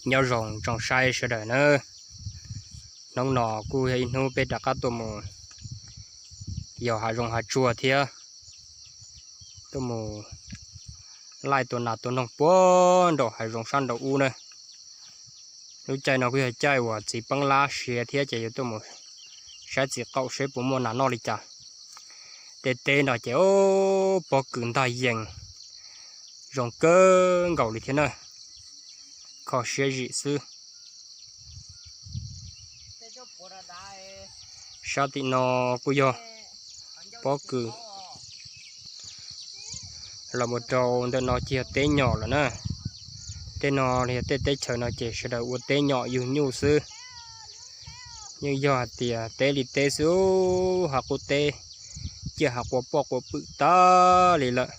Nyob zoo tsoom saib sawv daws nawb. Hnub no kuj yog ib hnub peb rov qab tuaj mus yos hav zoov hav tsuag thiab tuaj mus laij tua nas tua noog puag nraum hav zoov sab nraum ub na. Lub caij no kuj yog caij uas txiv peeb lab siav thiab ces yuav tuaj mus saib txiv qaum seb puas muaj nas noj li cas. Tej teb no ces pob kws ntag yees zoo kawg nkaus li thiab na, kho siab zim xwb. Sab tim no kuj yog pob kws los mus rau ntawm no ces yog teb nyom lawm na. Tej no yog tej teb chaws no ces sawv daws ua teb nyom yug nyuj xwb. Yeej yog hais tias teb li teb xwb, hav quav teb, ciaj hav quav poj quav pwm tag li lawm.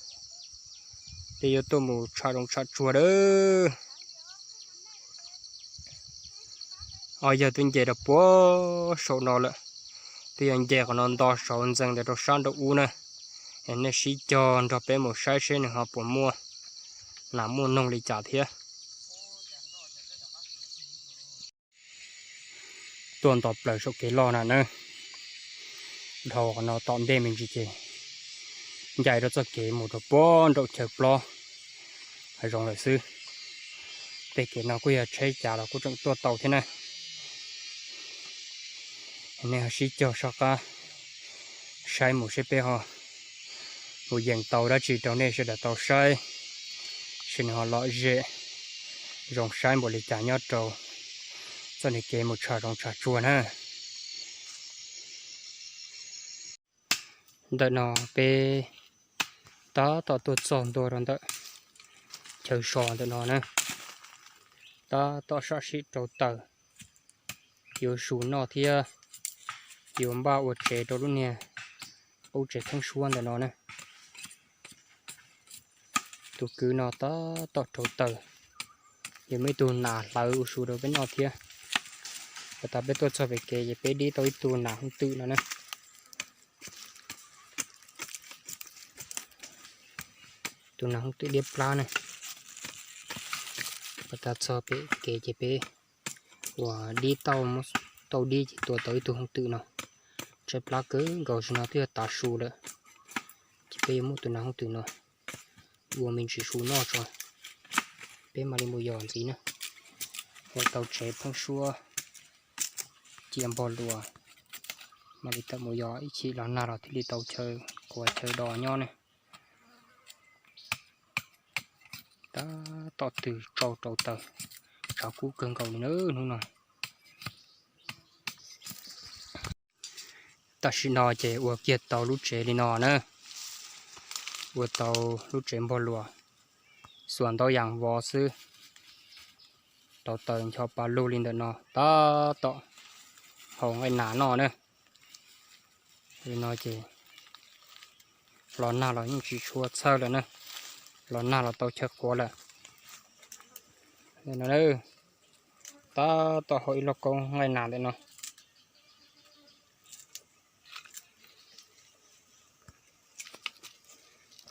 Peb yuav tuaj mus tsham zoov tsham tsuag dawb. Os, yawg twb nce rau puag saum no lawm, twb yog nce qhov no nto saud ntxees ntawm rau sab nraum ub na. Es nej sib cog nrog peb mus saib seb nws ho puas muaj nas muaj noog li cas thiab. Tuaj nto plaws saum kev loj na na, dhau qhov no tom ntej me ntsis ces ncaim rau txoj kev mus rau puag nraum chaw plob hav zoov lawm xwb. Tej kev no kuj yog tsheb cas los kuj tseem tuaj tau thiab na. Nej ho sib cog soj qab saib mus seb peb ho mus yees tau dab tsi rau nej sawv daws tau saib, seb nws ho lom zem zoo saib npaum li cas nyob rau txoj niag kev mus tsham zoov tsham tsuag na. Ntawm no peb tab tom tuaj txog ntua rau ntawm chaw so ntawm no na, tab tom sam sim rau taws, yuav su noj thiab yuav npaj ua tsev rau lub niag qub tsev pheeb suab ntawm no na. Tus kwv no tab tom rau taws, yuav muaj ib tug nas hlawv ua su rau peb noj thiab. Pas tas peb tuaj txog pem kev ces peb dib tau ib tug nas hooj twm no na. Tus nas hooj twm liab plab na. Pas tas txog pem kev ces peb ua dib tau, muab tau dib ces tua tau ib tug hooj twm no. Tshaib plab kawg nkaus, zaum no twb yog tav su lawm, ces peb yuav muab tus nas hooj twm no ua me ntsis su noj tso, peb mam li mus yos ntxiv na. Ua tau tsev pheeb suab, cia npog luas, mam li tawm mus yos ib chim los nag los thiaj li tau chaw quas chaw do nyob ne. Tab tom twb tsau rau taws, tshav kub kawg nkaus li na hnub no. Tam sim no ces ua kiag tau lub tsev li no na, ua tau lub tsev npog luas, xuas ntau yam vov xwb, rau taws ncho pa lug li ntawm no tab tom haus nqaij nas noj na. Li no ces los nag los yeej tsis tshua txhawj lawm na, los nag los tau chaw quas lawm. Tab tom haus ib lauj kaub nqaij nas ntawm no.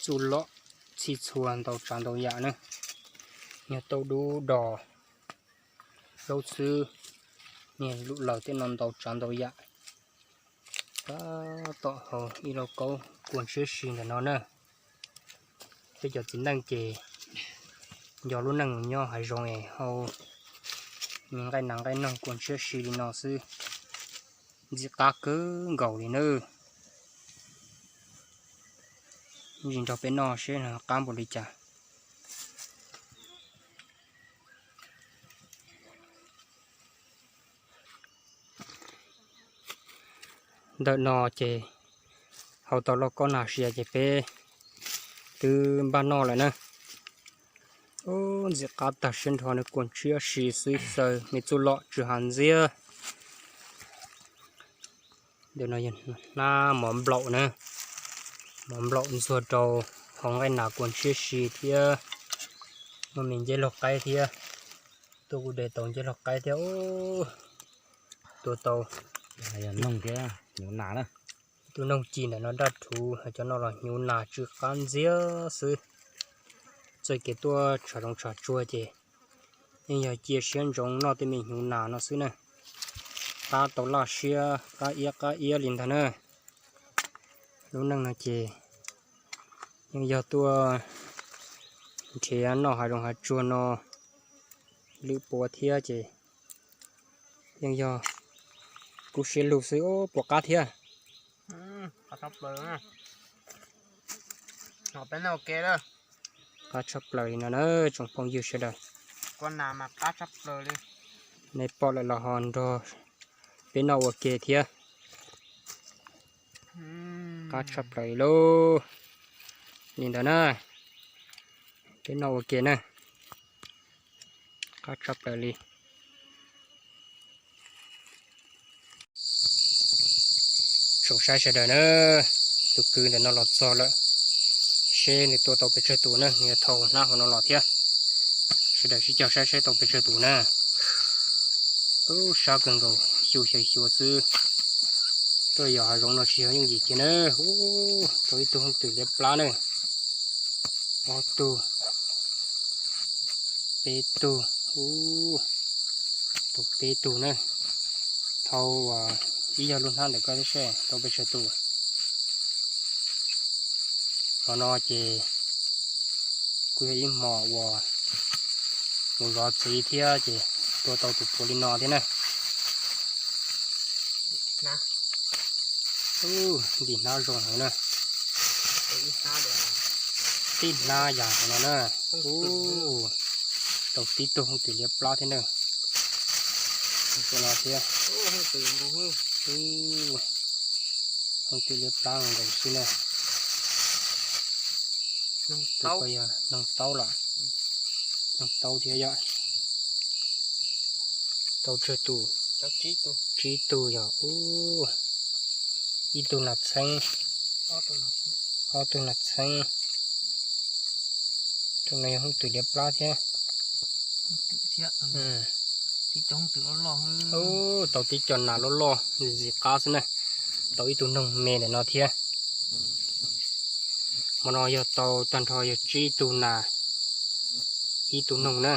Txuj lom txhij txhua ntau tsav ntau yam na, niag tauj dub dos, zaub xwb, niag lub laws tej no ntau tsav ntau yam. Tab tom haus ib lauj kaub kua ntshiab si ntawm no na. Peb cov txiv neej ces nco lub neej nyob hav zoov es haus nqaij nas nqaij noog kua ntshiab si li no xwb, ntxim qab kawg nkaus li nawb. Ntsis nrog peb noj seb qab npaum li cas. Ntawm no ces haus tau lauj kaub nas sia ces peb twb npaj noj lawm na. Ub, ntxim qab tag siab nrho, nws kua ntshiab si xwb xaws me txuj lom tsw hav ntxiag. Ntawm no yog hnab mov nplaum na, mov nplaum ntxuag rau haus nqaij nas kua ntshiab si thiab muaj me nceb laug qaib thiab. Tuaj kuj de tau nceb laug qaib thiab. Tua tau noog thiab hnyuv nas na. Tus noog ci ntawm no daj rhuv, cov no los hnyuv nas tsw qab ntxiag xwb. Txoj kev tuaj tshav zoov tshav tsuag ces Yeej yog cia siab ntsoov noj tej me hnyuv nas no xwb na. Qab tau laj siab qab iab qab iab li ntag na. Lub neej no ces yeej yog tuaj nrhiav noj hav zoov hav tsuag no lwm puav thiab ces yeej yog kub siab lug xwb puas qab thiab. Qab tshaj plaws li no na tsoom phooj ywg sawv daws. Nej pom lawm los ho nrog peb noj ua ke thiab. Qab tshaj plaws li lauj. Li ntawd na, peb noj ua ke na. Qab tshaj plaws li. Tsoom saib sawv daws na, tus kwv ntawm no los txog lawm, seb nws tua tau pes tsawg tus na, nws yuav thau hnab hauv no los thiab. Sawv daws sib cog saib seb tau pes tsawg tus na. Ub, sab kawg nkaus, xyu xyaw xyuav xwb. Tuaj yos hav zoov no tsis yog yooj yim kiag na. Ub, tau ib tug hooj twm liab plab na. Ob tug, peb tug, ub, tau peb tug na. Thau ib yog lub hnab ntawm koj thiab seb tau pes tsawg tus. Hmo no ces kuj yog ib hmo uas mus zov txiv thiab ces tua tau tus puav li no thiab na. Ntim hnab zoo heev na. Tib hnab yam no na. Tau tib tug hooj twm liab plab thiab na. No thiab. Hooj twm liab plab nkaus xwb na. Tus ko yog noog taub los, noog taub thiab yom. Tau tsawg tus? Tsib tug yog ub, ib tug nas txheeb, ob tug nas txheeb. Tus no yog hooj twm liab plab thiab. Ub, tau tib co nas loj loj ntxim qab xwb na. Tau ib tug noog me ntawm no thiab. Hmo no yog tau tag nrho yog tsib tug nas, ib tug noog na.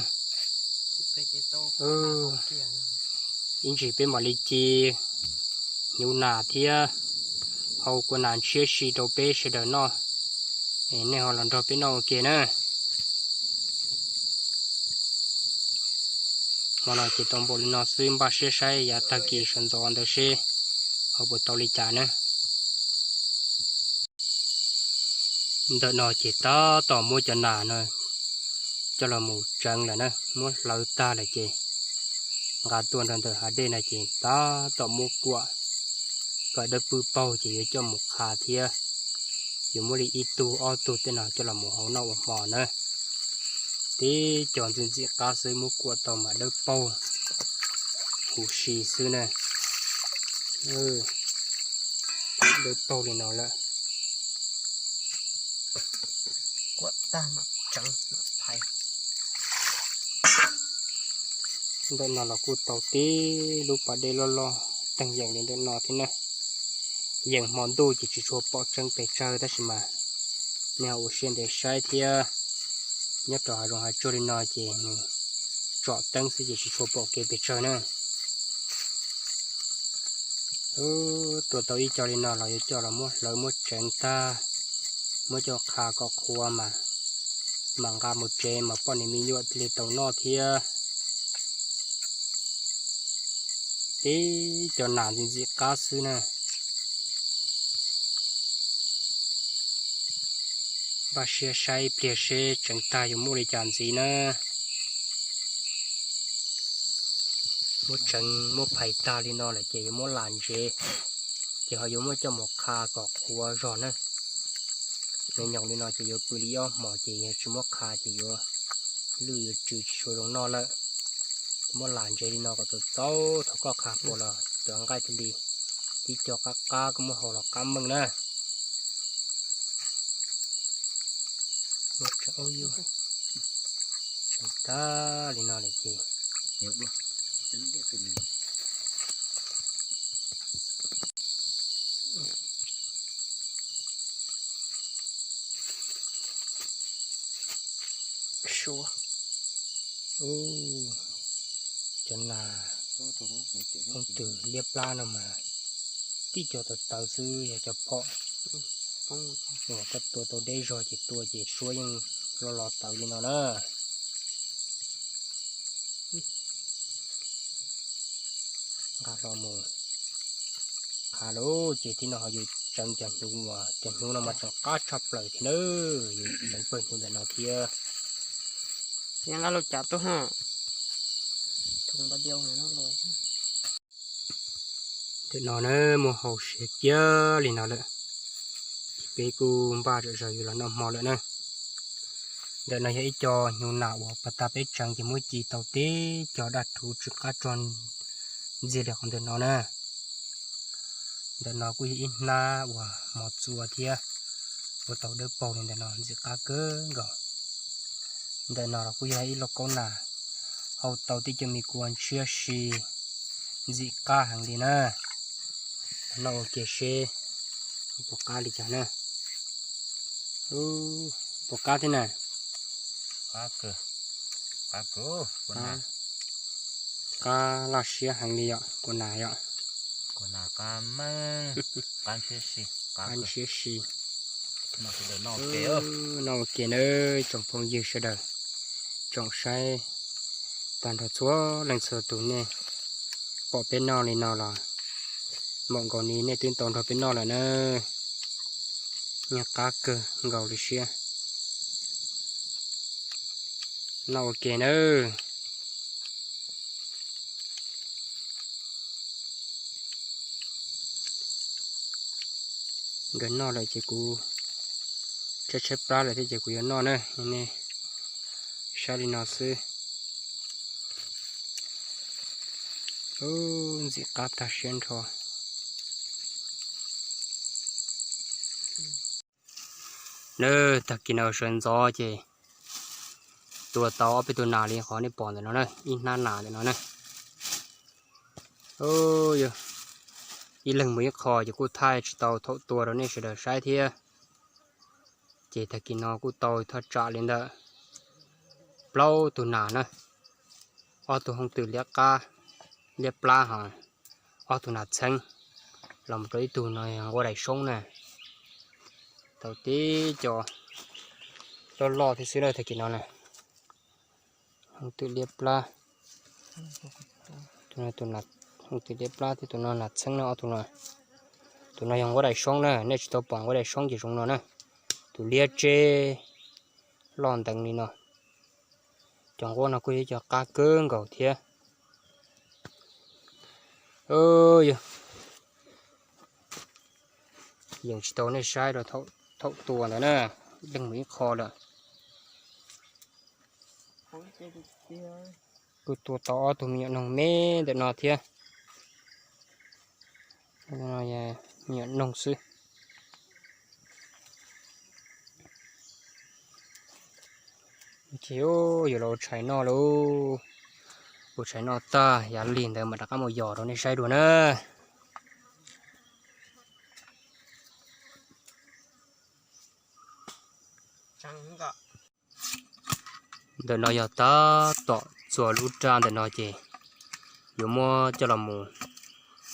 Ib ntsis peb mam li ci hnyuv nas thiab hau kua nas ntshiab si rau peb sawv daws noj. Nej ho los nrog peb noj ua ke na. Hmo no ces tau npaum li no xwb, npaj siab saib yav tag kis sawv ntxov ntawd seb ho puas tau li cas na. Ntawm no ces tab tom muab cov nas no coj los mus tseev lawm na, muab hlawv tag lawm ces nqa tuaj nram ntawm hav dej no ces tab tom muab kuam kom dawb pwb paug ces yuav coj mus qha thiab. Yuav muab li ib tug ob tug tej no coj los mus hau noj ua hmo na. Tib co ntxim ntxim qab xwb, muab kuam tau mas dawb paug huv si xwb na. Dawb paug li no lawm. Ntawm no los kuj tau tib lub pas dej loj loj teeg yeem li ntawm no thiab na. Yeem hmo ntuj ces tsis tshua pom tseeb pes tsawg tab sis mas nej ho ua siab ntev saib thiab. Nyob rau hav zoov hav tsuag li no ces nws tsom teeb xwb ces tsis tshua pom kev pes tsawg na. Tua tau ib co li no los yuav coj los muab hlawv muab tseev tag, muab coj qha kom qhuav mas, mam nqa mus tsev mas poj niam me nyuam thiaj li tau noj thiab. Tib co nas ntxim ntxim qab xwb na. Npaj siab saib ib pliag seb tseev tag yuav muaj li cas ntxiv na. Muab tseev muab phais tag li no lawm ces yuav muab lam ntsev, ces ho yuav muab coj mus qha kom qhuav zog na. Nyob nyoos li no ces yuav pw li ob hmos ces yog tsis muab qha ces yuav lwj yuav tsw tsis tshua zoo noj lawm. Muab lam ntsev li no kom txaus txaus, thaum koj qha puas los cov nqaij thiaj li tib co qab qab koj muab hau los qab meej na. Tseev tag li no lawm ces suav, ub, Nas hooj twm liab plab no mas tib co tawv tawv xwb, yog cov phom uas koj tua tau deb zog ces tua ces suab yeej los los tawv li no na. Nqa hlo mus qhav lauj, ces tib no ho yus tseev cov hnyuv uas cov hnyuv no mas tseem qab tshaj plaws thiab na. Yus tseev pawg hnyuv ntawm no thiab. Nqa lub cas tuaj ho. Ntawm no na muaj hau siav kiag li no lawm, ces peb kuj npaj zom zaws yus los noj hmo lawm na. Ntawm no yog ib co hnyuv nas uas pas tag peb tseev ces muab ci tau tib co daj rhuv tsw qab tsuag ntxiag li qhov ntawm no na. Ntawm no kuj yog ib hnab uas mos txua thiab, ua tau dawb paug li ntawm no ntxim qab kawg nkaus. Ntawm no los kuj yog ib lauj kaub nas, hau tau tib co me kua ntshiab si ntxim qab heev li na. Noj ua ke seb puas qab li cas na. Puas qab thiab na? Qab laj siab heev li yom, kua nas yom. Qab ntshiab si. Noj ua ke nawb tsoom phooj ywg sawv daws, tsoom saib tag nrho txhua leej txhua tus, nej pom peb noj li no los mam nkaus ni nej twb tau nrog peb noj lawm na. Nyob qab kawg nkaus li siab. Noj ua ke nawb. Nkawd noj lawm ces kuv tshaib tshaib plab lawm thiab ces kuv yuav noj na, nej saib li no xwb. Ntxim qab tag siab nrho. Nawb, tag kis no sawv ntxov ces tua tau ob peb tug nas li qhov nej pom ntawm no na, ib hnab nas ntawm no na. Yog ib leeg mus ib qho ces kuj thaij tsis tau thaum tua rau nej sawv daws saib thiab. Ces tag kis no kuj tau thaj tsam li ntawm plaub tug nas na, ob tug hooj twm liab qab, liab plab ho ob tug nas txheeb, los mus rau ib tug no nquab dais soob na. Tau tib co loj loj thiab xwb na tag kis no na. Hooj twm liab plab, hooj twm liab plab thiab tus no nas txheeb na ob tug no. Tus no yog nquab dais soob na, nej tsis tau pom nquab dais soob ces zoo no na. Tus liab tseb loj nteev li no. Cov nquab no kuj yog ib co qab kawg nkaus thiab. Yog yeej tsis tau nej saib rau thaum tua ntawd na, leej mus ib qho lawm. Kuj tua tau ob tug me nyuam noog me ntawm no thiab. Me nyuam noog xwb. Ces yuav los ua tshais noj lauj. Ua tshais noj tag yav lig ntawd mam rov qab mus yos rau nej saib dua na. Ntawm no yog tab tom txuas lub raj ntawm no ces yuav muab coj los mus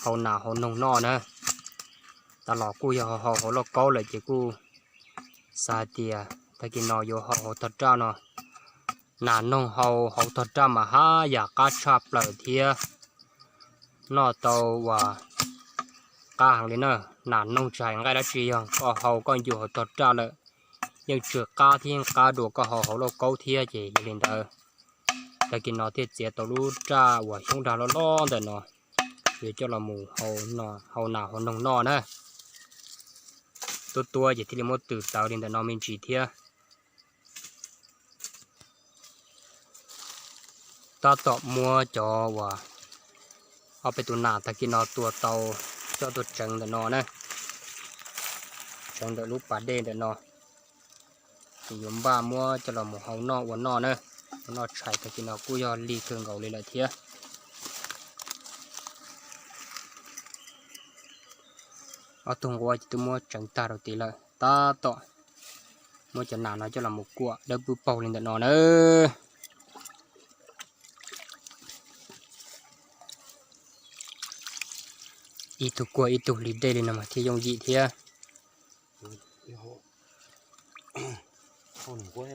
hau nas hau noog noj na. Tas los kuj yog hau hauv lauj kaub lawm ces kuj xav hais tias tag kis no yuav hau hauv tog raj no. Nas noog hau hauv tog raj mas haj yam qab tshaj plaws thiab noj tau uas qab heev li na. Nas noog tsis hais nqaij dab tsi yog koj hau koj ncu hauv tog raj lawm yeej tsw qab thiab yeej qab dua koj hau hauv lauj kaub thiab. Ces yog li ntawd tag kis no thiaj txiav tau lub raj uas xyoob dag loj loj ntawm no yuav coj los mus hau nas hau noog noj na. Tuab tuab ces thiaj li muab tws tawv li ntawm no me ntsis thiab. Tab tom muab cov uas ob peb tus nas tag kis no tua tau coj tuaj tseev ntawm no na, tseev ntawm lub pas dej ntawm no. Ces yuav npaj muab coj los mus hau noj ua noj na. Ua noj tshais tag kis no kuj yog lig kawg nkaus li lawm thiab. Ob tug nquab ces twb muab tseev tag rau tid lawm, tab tom muab cov nas no coj los mus kuam dawb pwb paug li ntawm no na. ib tug kuaj ib tug hli dej li no mas thiaj yooj yim thiab. Tus nquab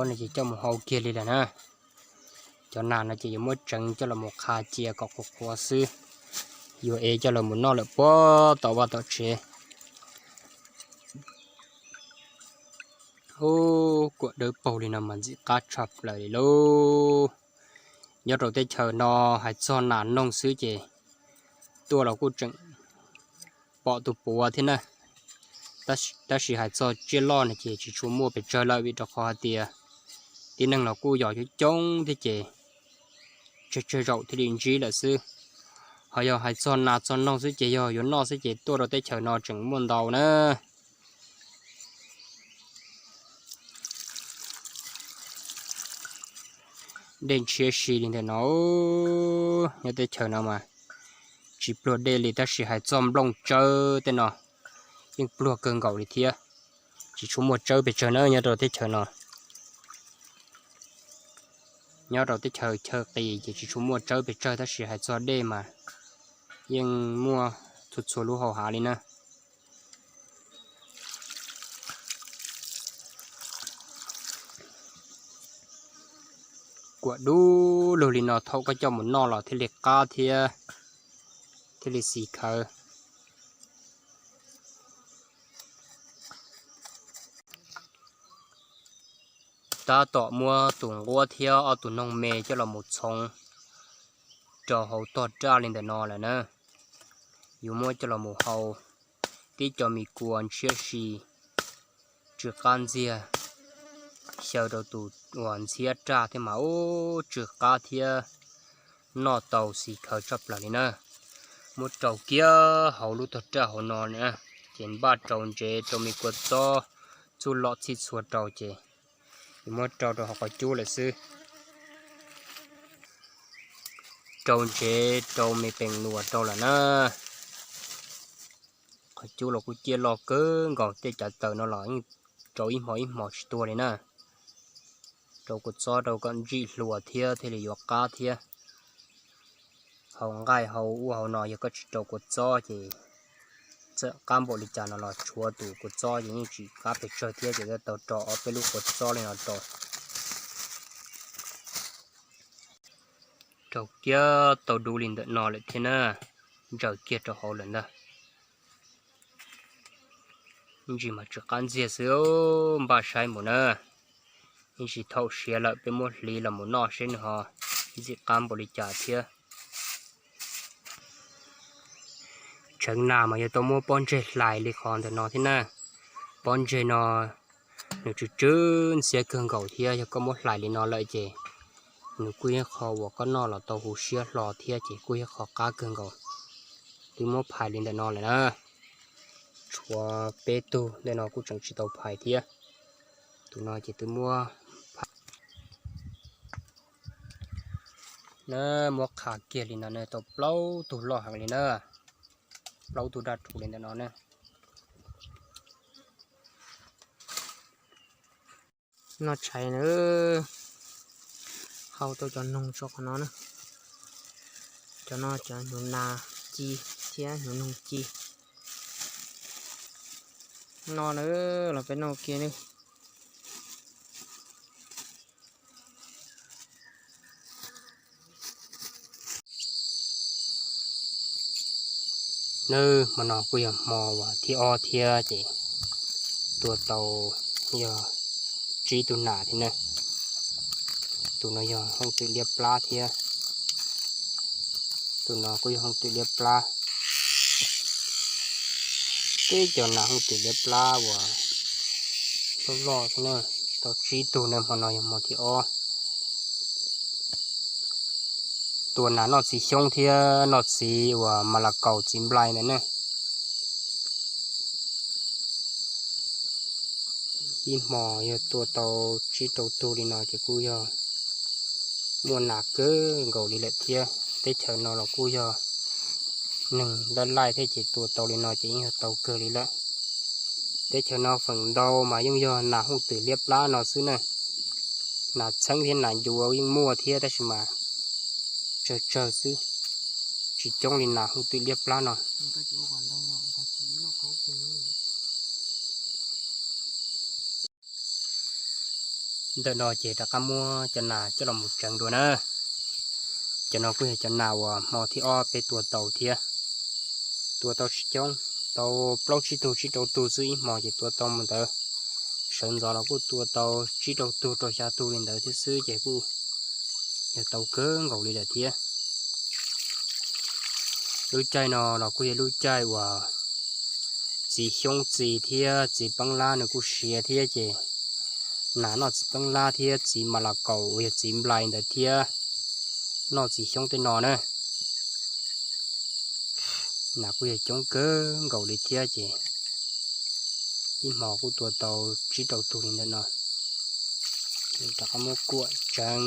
no ces coj mus hau kiag li lawm na. Cov nas no ces yuav muab tseev coj los mus qha cia kom qhuav qhuav xwb, yuav ev coj los mus noj lawm puag tom vaj tom tsev. Ub, kuam dawb paug li no mas ntxim qab tshaj plaws li lauj. Nyob rau teb chaws no hais txog nas noog xwb ces tuaj los kuj tseem pom tus puav thiab na. Tab sis hais txog tsiaj loj no ces tsis tshua muaj pes tsawg lawm vim rau qhov hais tias tib neeg los kuj yog coob coob thiab ces tsawg tsawg zaum thiaj li ntsib lawm xwb. Ho yog hais txog nas txog noog xwb ces yog yuav noj xwb ces tuaj rau teb chaws no tseem muaj ntau na. Dej ntshiab si li ntawm no, nyob teb chaws no mas tsis pluag dej li tab sis hais txog nplooj tsawb tej no yeej pluag kawg nkaus li thiab. Tsis tshua muaj tsawb pes tsawg na nyob rau teb chaws no. Nyob rau teb chaws chaw qis ces tsis tshua muaj tsawb pes tsawg tab sis hais txog dej mas yeej muaj txhua txhua lub hau hav li na. Kuam dub lug li no thaum koj coj mus noj los thiaj li qab thiab thiaj li xis khawv. Tab tom muab tus nquab thiab ob tug noog me coj los mus txhoov rau hauv tog raj li ntawm no lawm na. Yuav muab coj los mus hau tib co me kua ntshiab si tsw qab ntxiag, xyaw rau tus uas ntxhiab raj thiab mas ub tsw qab thiab noj tau xis khawv tshaj plaws li na. Muab rau kiag hauv lub tog raj hauv no na, ces npaj rau ntsev rau me kua txob txuj lom txhij txhua rau ces yuav muab rau rau hauv qhov cub lawm xwb. Rau ntsev rau me peem nuam rau lawm na. Qhov cub los kuj ciaj loj kawg nkaus, tej cav taws no los yeej rau ib hmo ib hmo tsis tuag li na. Rau kua txob rau kom ntsij hluas thiab thiaj li yuav qab thiab. Hau nqaij hau ub hau no yog koj tsis rau kua txob ces txawm qab npaum li cas no los tshuav tus kua txob ces yeej tsis qab pes tsawg thiab ces tau rau ob peb lub kua txob li no rau. Rau kiag tau dub li ntawm no lawm thiab na, ntsaws kiag rau hauv lawm ntag. Ntsis mas tsw qab ntxiag xwb, npaj saib mus na. Ib ntsis thaum siav lawm peb muab hliv los mus noj seb nws ho ntxim qab npaum li cas thiab. Tseev nas mas yog tau muab pob ntseg hlais li qhov ntawm no thiab na. Pob ntseg no nws tsw tsw ntxhiab kawg nkaus thiab, yog koj muab hlais li no lawm ces nws kuj yog qho uas koj noj los tau huv siab hlo thiab ces kuj yog qho qab kawg nkaus. Twb muab phais li ntawm no lawm na, tshuav peb tug ntawm no kuj tseem tsis tau phais thiab. Tus no ces twb muab phais na, muab qha kiag li no na, tau plaub tug loj heev li na, plaub tug daj rhuv li ntawm no na. Noj tshais na, hau tau cov noog tso qhov no na. Cov no cov hnyuv nas ci thiab hnyuv noog ci. No na, los peb noj kiag na. Nawb, hmo no kuj yog hmo uas thib ob thiab ces tua tau yog tsib tug nas thiab na. Tus no yog hooj twm liab plab thiab. Tus no kuj yog hooj twm liab plab. Teb cov nas hooj twm liab plab uas loj loj xwb na, tau tsib tug na, hmo no yog hmo thib ob. Tua nas noj txiv xyoob thiab noj txiv uas mas las kaus txiv nplai ntawd na. Ib hmo yog tua tau tsib rau tug li no ces kuj yog muaj nas kawg nkaus li lawm thiab. Teb chaws no los kuj yog neeg laij laij thiab ces tua tau li no ces yeej yog tau kawg li lawm. Teb chaws no feem ntau mas yeej yog nas hooj twm liab plab no xwb na. Nas txheeb thiab nas ncuav yeej muaj thiab tab sis mas tsawg tsawg xwb, tsis coob li nas hooj twm liab plab no. Ntawm no ces rov qab muab cov nas coj los mus tseev dua na. Cov no kuj yog cov nas uas hmo thib ob peb tua tau thiab. Tua tau tsis coob, tau plaub tsib tug tsib rau tug xwb, ib hmo ces tua tau mus ntawd. Sawv ntxov los kuj tua tau tsib rau tug rau xya tug li ntawd thiab xwb ces kuj yog tau kawg nkaus li lawm thiab. Lub caij no los kuj yog lub caij uas txiv xyoob txiv thiab txiv peeb lab nws kuj siav thiab ces nas noj txiv peeb lab thiab txiv mas las kaum uas yog txiv nplai ntawd thiab noj txiv xyoob tej no na. Nas kuj yog coob kawg nkaus li thiab ces ib hmo kuj tua tau tsib rau tug li ntawm no. Rov qab muab kuam tseev,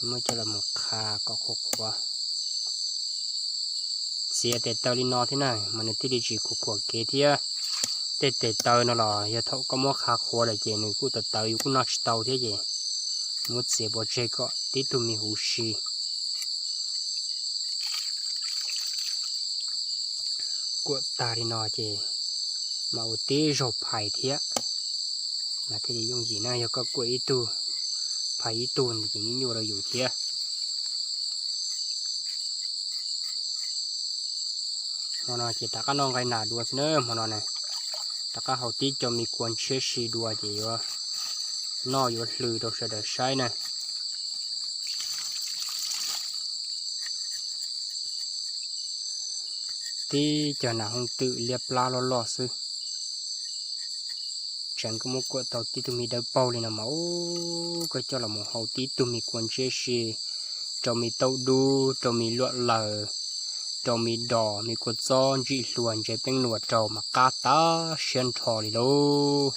muab coj los mus qha kom qhuav qhuav. Txiav tes taw li no thiab na mas nws thiaj li tsis khuam khuam kev thiab. Tej tes taw no los yog thaum koj muab qha qhuav lawm ces nws kuj tawv tawv yus kuj noj tsis tau thiab ces muab txiav pov tseg kom tib tug me huv si. Kuam tag li no ces mam ua tib zaug phais thiab, mas thiaj li yooj yim na. Yog koj kuam ib tug phais ib tug ntawd ces nyuaj nyuaj rau yus thiab. Hmo no ces rov qab noj nqaij nas dua xwb na. Hmo no na, rov qab haus tib co me kua ntshiab si dua ces yuav noj yuav hlws rau sawv daws saib na. Tib co nas hooj twm liab plab loj loj xwb. Tseev koj muab kuam tau tib tug me dawb paug li no mas ub, koj coj los mus hau tib tug me kua ntshiab si, rau me taub dub, rau me luam laws, rau me dos, me kua txob, ntsim hlua, ntsev peeb nuam rau mas qab tag siab nrho li lauj.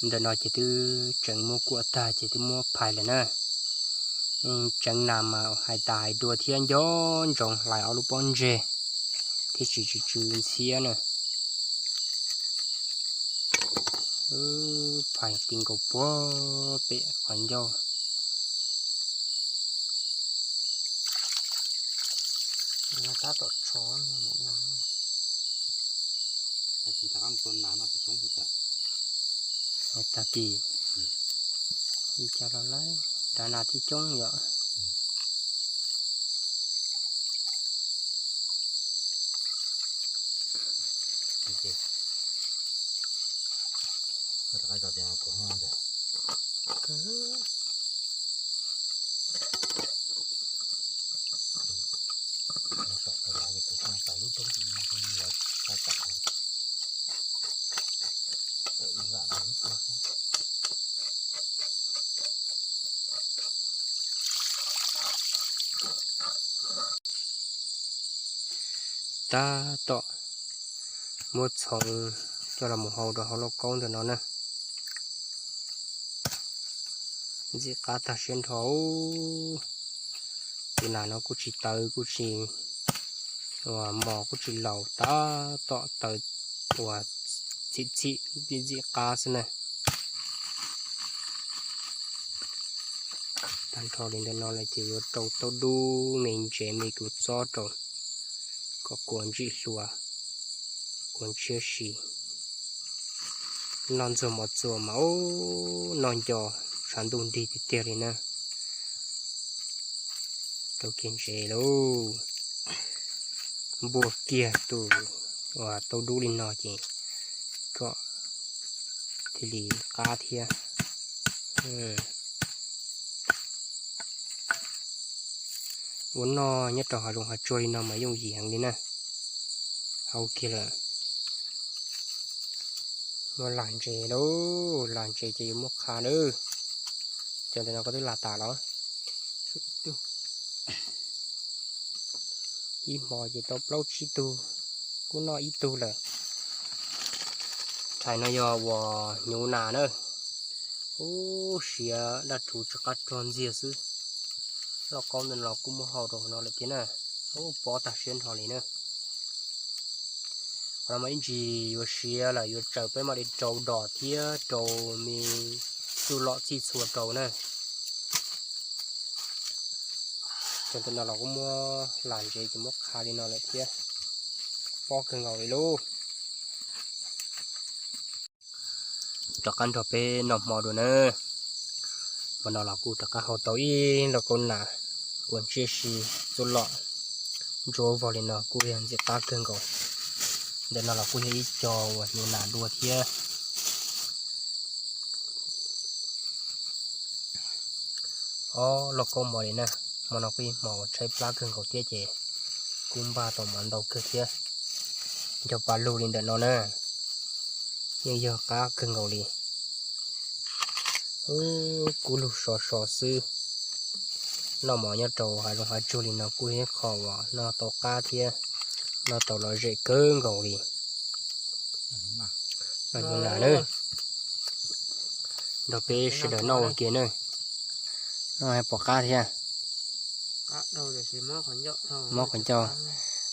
Ntawm no ces twb tseev muab kuam tag ces twb muab phais lawm na. Tseev nas mas hais tas hais dua thiab nco ntsoov hlais ob lub pob ntseg thiab tsis tsw tsw ntxhiab na. Phais ti nkaus puag pem qhov ncauj. Tab tom tsho mus na. Tag kis ib co los lawm, dav nas thiab coob yom. Tab tom muab txhoov coj los mus hau rau hauv lauj kaub ntawm no na. Ntxim qab tag siab nrho. Tus nas no kuj tsis tawv kuj tsis, uas mos kuj tsis laus, tab tom tawv uas txhim txhim ntxim ntxim qab xwb na. Tag nrho li ntawm no lawm ces yuav rau taub dub me ntsev me kua txob rau kom kua ntsim hlua, kua ntshiab si. Noj ntxuag mov txuas mas ub, noj nco tshav ntuj nrig tiag tiag li na. Rau kiag ntsev lauj. Npuaj kiag tus uas taub dub li no ces kom thiaj li qab thiab. Ua noj nyob rau hav zoov hav tsuag li no mas yooj yim heev li na. Hau kiag lawm. Muab lag ntses lauj, lag ntses ces yuav muab qha lawm. Cov ntawm no koj twb lag tas los? Ib hmo ces tau plaub tsib tug, kuj noj ib tug lawm. Rhais no yog uas hnyuv nas na. Ub, siav daj rhuv tsis qab rog ntxiag xwb. Lauj kaub ntawm no kuj muab hau rau no lawm thiab na. Ub, pob tag siab nrho li na. Qhov no mas ib ntsis yuav siav lawm, yuav tsaws peb mam li rau dos thiab rau me txuj lom txhij txhua rau na. Cov ntawm no los kuj muab hla ntsev ces muab qha li no lawm thiab. Pob kawg nkaus li lauj. Rov qab nrog peb noj hmo dua na. Hmo no los kuj rov qab hau tau ib lauj kaub nas, kua ntshiab si, txuj lom ntsuab vog li no kuj yog ntxim qab kawg nkaus. Ntawm no los kuj yog ib co uas hnyuv nas dua thiab. Ob lauj kaub mov li na. Hmo no kuj ib hmo uas tshaib plab kawg nkaus thiab ces kuj npaj tau mov ntau kawg thiab. Nco pa lug li ntawm no na, yeej yog qab kawg nkaus li. Kub lug so so xwb. Noj mov nyob rau hav zoov hav tsuag li no kuj yog ib qho uas noj tau qab thiab noj tau lom zem kawg nkaus li. Noj hnyuv nas na, nrog peb sawv daws noj ua ke na. Noj pom qab thiab. Mob qhov ncauj.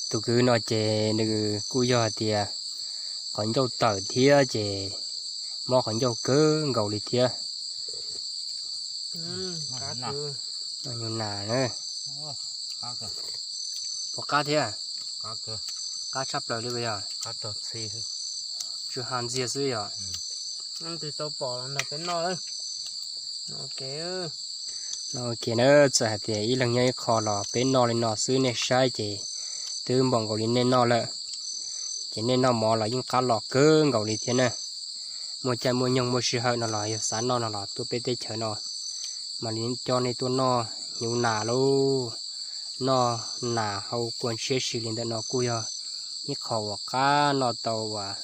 Tus kwv no ces nws kuj yog hais tias qhov ncauj tawm thiab ces mob qhov ncauj kawg nkaus li thiab. Noj hnyuv nas na. Pom qab thiab. Qab tshaj plaws li yog. Tsw ha ntxiag xwb yog. Noj ua ke na, txawm hais tias ib leeg nyob ib qho los peb noj li no xwb nej saib ces twb npaum nkaus li nej noj lawm. Ces nej noj mov los yeej qab los kawg nkaus li thiab na. Muaj caij muaj nyoog muaj sij hawm no los yog xav noj no los tuaj peb teb chaws no mam li coj nej tuaj noj hnyuv nas lauj. Noj nas hau kua ntshiab si li ntawm no kuj yog ib qho uas qab noj tau uas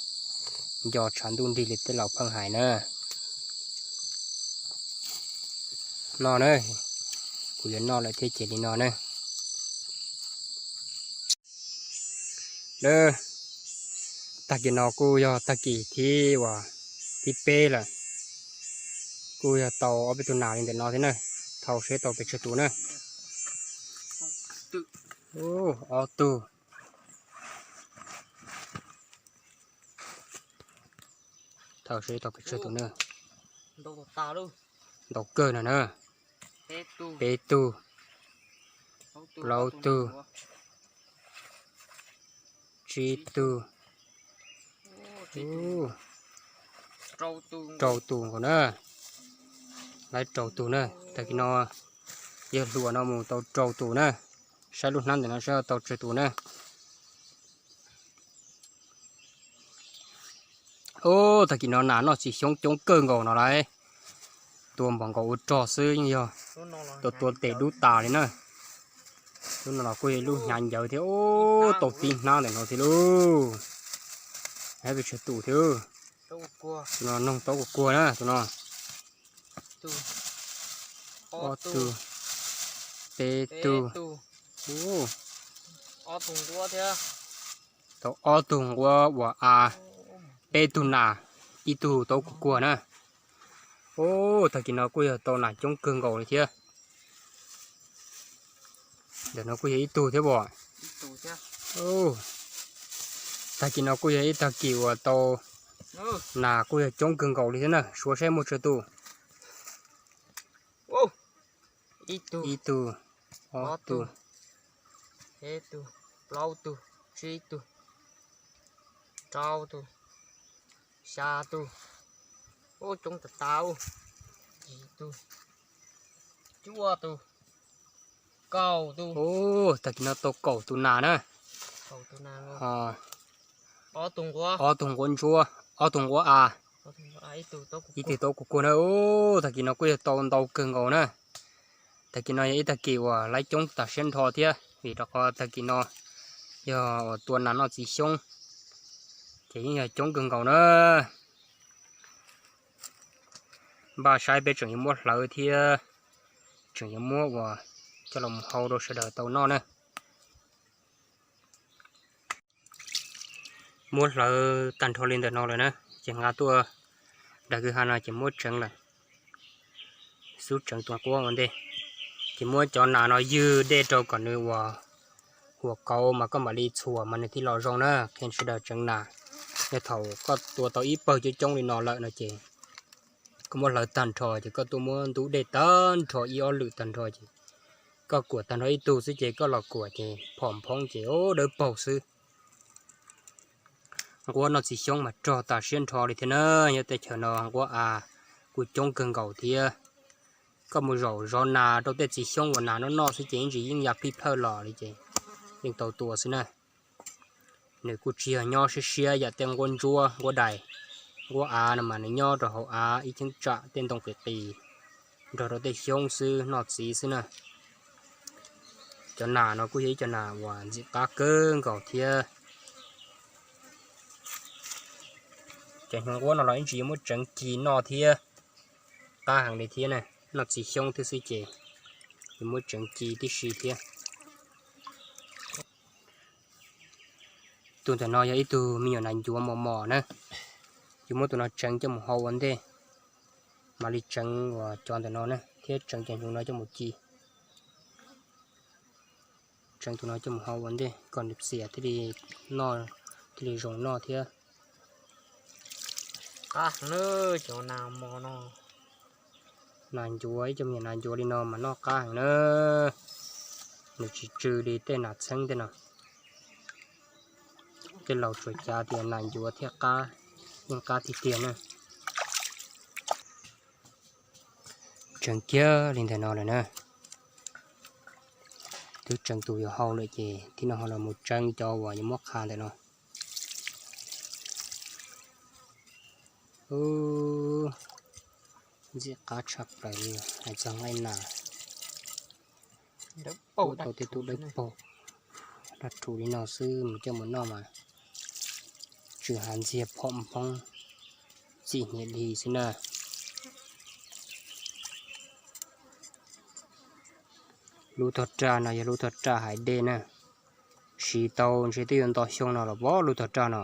nco tshav ntuj nrig li tej laus pheej hais na. Noj na, kuv yuav noj lawm thiab ces li no na. Tag kis no kuj yog tag kis thib uas thib peb lawm. Kuj yog tau ob peb tug nas li ntawm no thiab na. Thau seb tau pes tsawg tus na. Ob tug. Thau seb tau pes tsawg tus na. Ntau kawg no na. Peb tug, plaub tug, tsib tug, rau tus nkaus na. Lawv rau tus na, tag kis no yawg hluas no mus tau rau tus na. Saib lub hnab ntawm no saib tau tsawg tus na. Ub, tag kis no nas noj txiv xyoob coob kawg nkaus no lauj. Tua npaum nkaus ua rog xwb yeej yog tua tua tes dub tas li na. Lub no los kuj yog ib lub hnyav ncawv thiab. Ub, tau tib hnab ntawm no thiab lauj. Pes tsawg tus thiab. Tus no noog tau kuv kuag na tus no. Ob tug, peb tug. Ub, tau ob tug nquab uas a, peb tug nas, ib tug tau kuv kuag na. Ub, tag kis no kuj yog tau nas coob kawg nkaus li thiab. Ntawm no kuj yog ib tug thiab as. Tag kis no kuj yog ib tag kis uas tau nas kuj yog coob kawg nkaus li thiab na, suav saib muaj tsawg tus. Ib tug, ob tug, peb tug, plaub tug, tsib tug, rau tug, xya tug. Ub, coob tas tas. Yim tug, cuaj tug, kaum tug. Ub, tag kis no tau kaum tus nas na. Ob tug nquab ntsuab, ob tug nquab a, ib tug tau kuv kuag na. Ub, tag kis no kuj yog tau ntau kawg nkaus na. Tag kis no yog ib tag kis uas lawv coob tas siab nrho thiab vim rau qhov tag kis no yog uas tua nas noj txiv xyoob ces yeej yog coob kawg nkaus na. Npaj saib peb tseem yuav muab hlawv thiab tseem yuav muab uas coj los hau rau sawv daws tau noj na. Muab hlawv tag nrho li ntawm no lawm na, ces nqa tuaj daws kwj ha no ces muab tseev lawm. Xub tseev tus nquab ua ntej, ces muab cov nas no ywg dej rau kom nws ua huam kauv mas koj mam li txhuam mas nws thiaj los zoo na. Qhia sawv daws tseev nas. Yog thaum koj tua tau ib pawg coob coob li no lawm no ces koj muab hlawv tag nrho ces koj tuaj muab ntub dej tag nrho ib ob lwm tag nrho ces koj kuam tag nrho ib tug xwb ces koj los kuam ces phom nphoob ces dawb paug xwb. Nquab noj txiv xyoob mas rog tas siab nrho li thiab na. Nyob teb chaws no nquab av kuj coob kawg nkaus thiab. Koj mus zaum zov nas rau tej txiv xyoob uas nas noj noj xwb ces ib ntsis yeej ya phij plhawj los li ces yeej tau tua xwb na. Nws kuj tsis yog nyob siab siab yam tej nquab ntsuab nquab dais. Nquab av no mas nws nyob rau hauv av ib cheeb tsam tej ntoo qis qis nrog rau tej xyoob xwb noj txiv xwb na. Cov nas no kuj yog ib cov nas uas ntxim qab kawg nkaus thiab. Cov hnyuv nquab no los ib ntsis yuav muab tseev ci noj thiab, qab heev li thiab na. Noj txiv xyoob thiab xwb ces yuav muab tseev ci tib si thiab. Tus ntawm no yog ib tug me nyuam nas ncuav mos mos na. Yuav muab tus no tseev coj mus hau ua ntej, mam li tseev uas cov ntawm no na thiab tseev cov hnyuv no coj mus ci. Tseev tus no coj mus hau ua ntej kom nws txias thiaj li noj, thiaj li zoo noj thiab. Nas ncuav, ib co me nyuam nas ncuav li no mas noj qab heev na. Nws tsis tsw li tej nas txheeb tej no. Tej laus tsuas cav tias nas ncuav thiaj qab, yeej qab tiag tiag na. Tseev kiag li ntawm no lawm na. Twb tseev tus yuav hau lawm ces thib no ho los mus tseev cov uas yuav muab qha ntawm no. Ntxim qab tshaj plaws li, hais txog nqaij nas, tau tej tub dawb paug daj rhuv li no xwb mus coj mus noj mas tsw hav ntxiag phom nphoob txim hniav li xwb na. Lub tog raj no yog lub tog raj hais dej na, siv tau ntshe twb yuav nto xyoo no los pom lub tog raj no.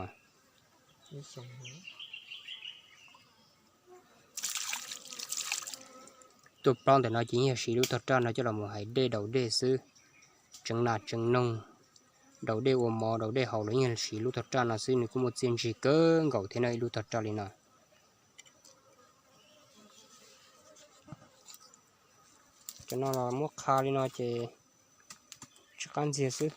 Tuaj plaub ntawm no ces yeej yog siv lub tog raj no coj los mus hais dej daus dej xwb, tseev nas tseev noog, daus dej ua mov daus dej haus los yeej siv lub tog raj no xwb, nws kuj muaj txiaj ntsig kawg nkaus thiab na ib lub tog raj li no. Cov no los muab qha li no ces tsis qab ntxiag xwb.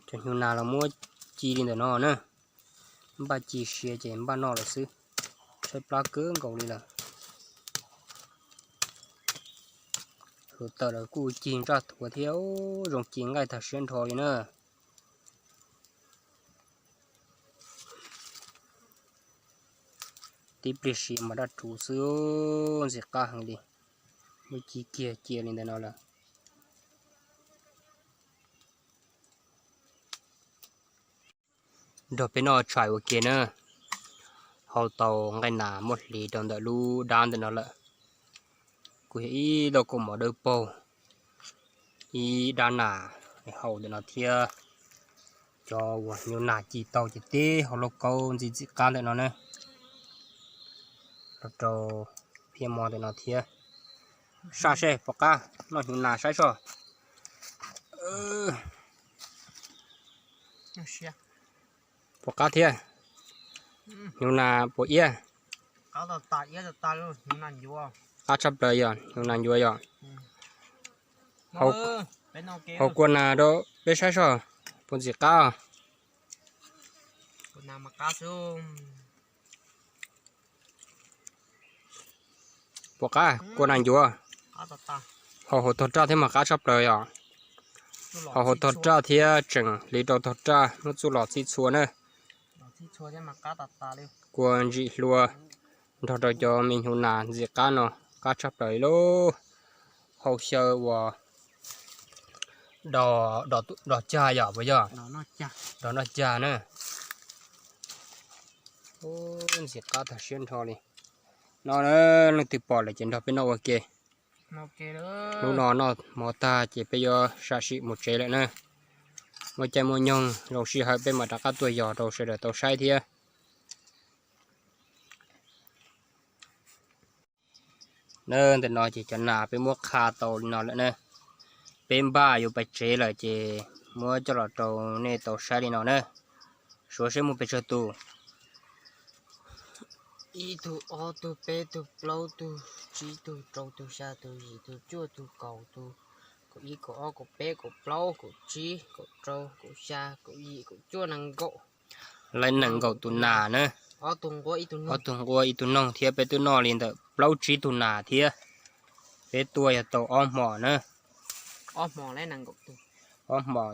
Cov hnyuv nas los muab ci li ntawm no na, npaj ci sia ces npaj noj lawm xwb, tshaib plab kawg nkaus li lawm. Hluav taws los kuj ci ntsaj thuav thiab, zoo ci nqaij tag siab nrho li na. Tib pliag sia mas daj rhuv xwb, ntxim qab heev li. Muab ci kiag cia li ntawm no lawm. Nrog peb noj tshais ua ke na. Hau tau nqaij nas muab hliv rau ntawm lub dab ntawm no lawm. Kuj yog ib lauj kaub mov dawb paug, ib dab nas hau ntawm no thiab. Cov uas hnyuv nas ci tau ces tib hau lauj kaub ntxim ntxim qab ntawm no na. Los rau phiab mov ntawm no thiab. Saj seb puas qab, noj hnyuv nas saib soj. Puas qab thiab? Hnyuv nas puas iab? Qab tshaj plaws yog hnyuv nas ncuav yog. Hau kua nas rau peb saib soj, puas ntxim qab? Puas qab kua nas ncuav? Hau hauv tog raj thiab mas qab tshaj plaws yom. Hau hauv tog raj thiab tseem hliv rau tog raj muab txuj los txhij txhua na. Kua ntsim hlua nrog rau cov me hnyuv nas ntxim qab no, qab tshaj plaws li lauj. Hau xyaw uas dos cag yom, puas yog? Dos noj cag na. Ntxim qab tag siab nrho li. No leej twg pom lawm ces nrog peb noj ua ke. Hnub no noj mov tag ces peb yuav sam sim mus tsev lawm na. Muaj caij muaj nyoog zoo sij hawm peb mam rov qab tuaj yos rau sawv daws tau saib thiab. Ntawm no ces cov nas peb muab qha tau li no lawm na. Peb npaj yuav pais tsev lawm ces muab coj los rau nej tau saib li no na. Suav seb muaj pes tsawg tus. Ib tug, ob tug, peb tug, plaub tug, tsib tug, rau tug, xya tug, yim tug, cuaj tug, kaum tug, kaum ib, kaum ob, kaum peb, kaum plaub, kaum tsib, kaum rau, kaum xya, kaum yim, kaum cuaj, nees nkaum. Lawv nees nkaum tus nas na. Ob tug nquab ib tug noog thiab peb twb noj li ntawm plaub tsib tug nas thiab. Peb tuaj yog tau ob hmos na. Ob hmos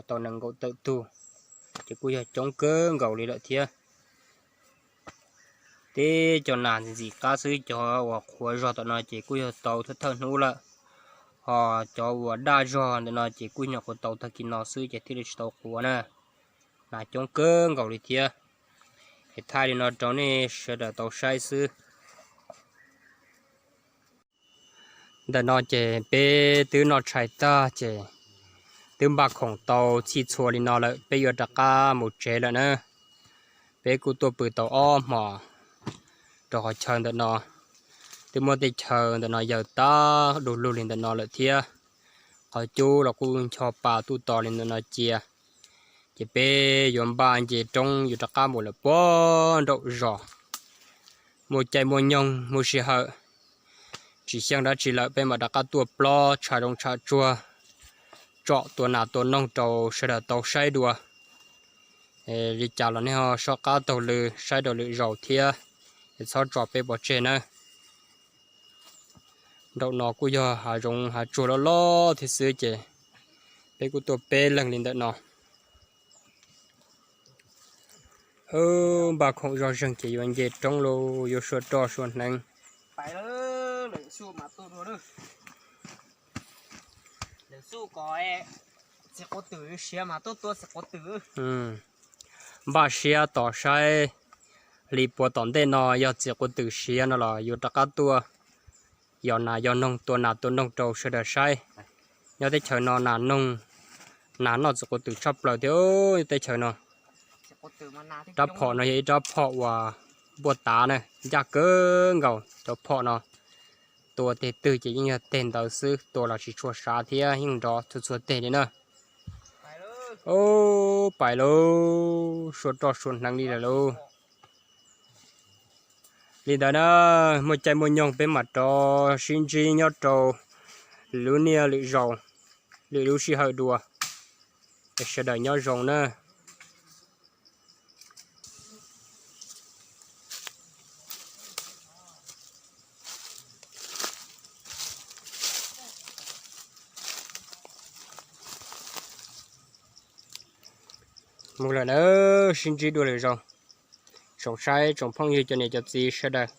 tau nees nkaum tawm tug, ces kuj yog coob kawg nkaus li lawm thiab. Teb cov nas ntxim ntxim qab xwb, cov uas qhuav zog tom no ces kuj yog tau thawj thawj hnub lawm. Ho cov uas daj zog ntawm no ces kuj nyuam qhuav tau tag kis no xwb ces thiaj li tsis tau qhuav na. Nas coob kawg nkaus li thiab. Es thaij li no rau nej sawv daws tau saib xwb. Ntawm no ces peb twb noj tshais tag ces twb npaj khoom tau txhij txhua li no lawm, peb yuav rov qab mus tsev lawm na. Peb kuj tuaj pw tau ob hmos rau qhov chaw ntawm no. Twb muab tej chaw ntawm no yaws tag du lug li ntawm no lawm thiab. Qhov cub los kuj ncho pa tuaj tos li ntawm no cia. Ces peb yuav npaj nce roob yuav rov qab mus lawm puag nraum zos. Muaj caij muaj nyoog muaj sij hawm, tsis xyeej dab tsi lawm peb mam rov qab tuaj plob tshav zoov tshav tsuag, tsom tua nas tua noog rau sawv daws tau saib dua. Li cas los nej ho soj qab taug lw saib rau lwm zaus thiab, es txhob tso peb pov tseg nawb. Nraum no kuj yog hav zoov hav tsuag loj loj thiab xwb ces peb kuj tuaj peb leeg li ntawm no. Npaj khoom zog zeeg ces yuav nce roob los yuav sua roj sua hneev. Npaj siab tos saib li puas tom ntej no yog txiv quav twm siav no los yuav rov qab tuaj yos nas yos noog tua nas tua noog rau sawv daws saib. Nyob teb chaws no nas noog, nas noj txiv quav twm tshaj plaws thiab nyob teb chaws no. Rab phom no yog ib rab phom uas npuaj tav na, ncaj kawg nkaus cov phom no. Tua teg twg ces yeej yog teg ntawd xwb, tua los tsis tshua sav thiab yeej nrov txhua txhua teg li na. Pais lauj, sua roj sua hneev li lawm lauj. Li ntawd na, muaj caij muaj nyoog peb mam rov sib ntsib nyob rau lwm lub niaj lwm zaus, lwm lub sij hawm dua. Es sawv daws nyob zoo na. Mus lawm na, sib ntsib dua lwm zaus. Tsoom saib tsoom phooj ywg cov niam cov txiv sawv daws,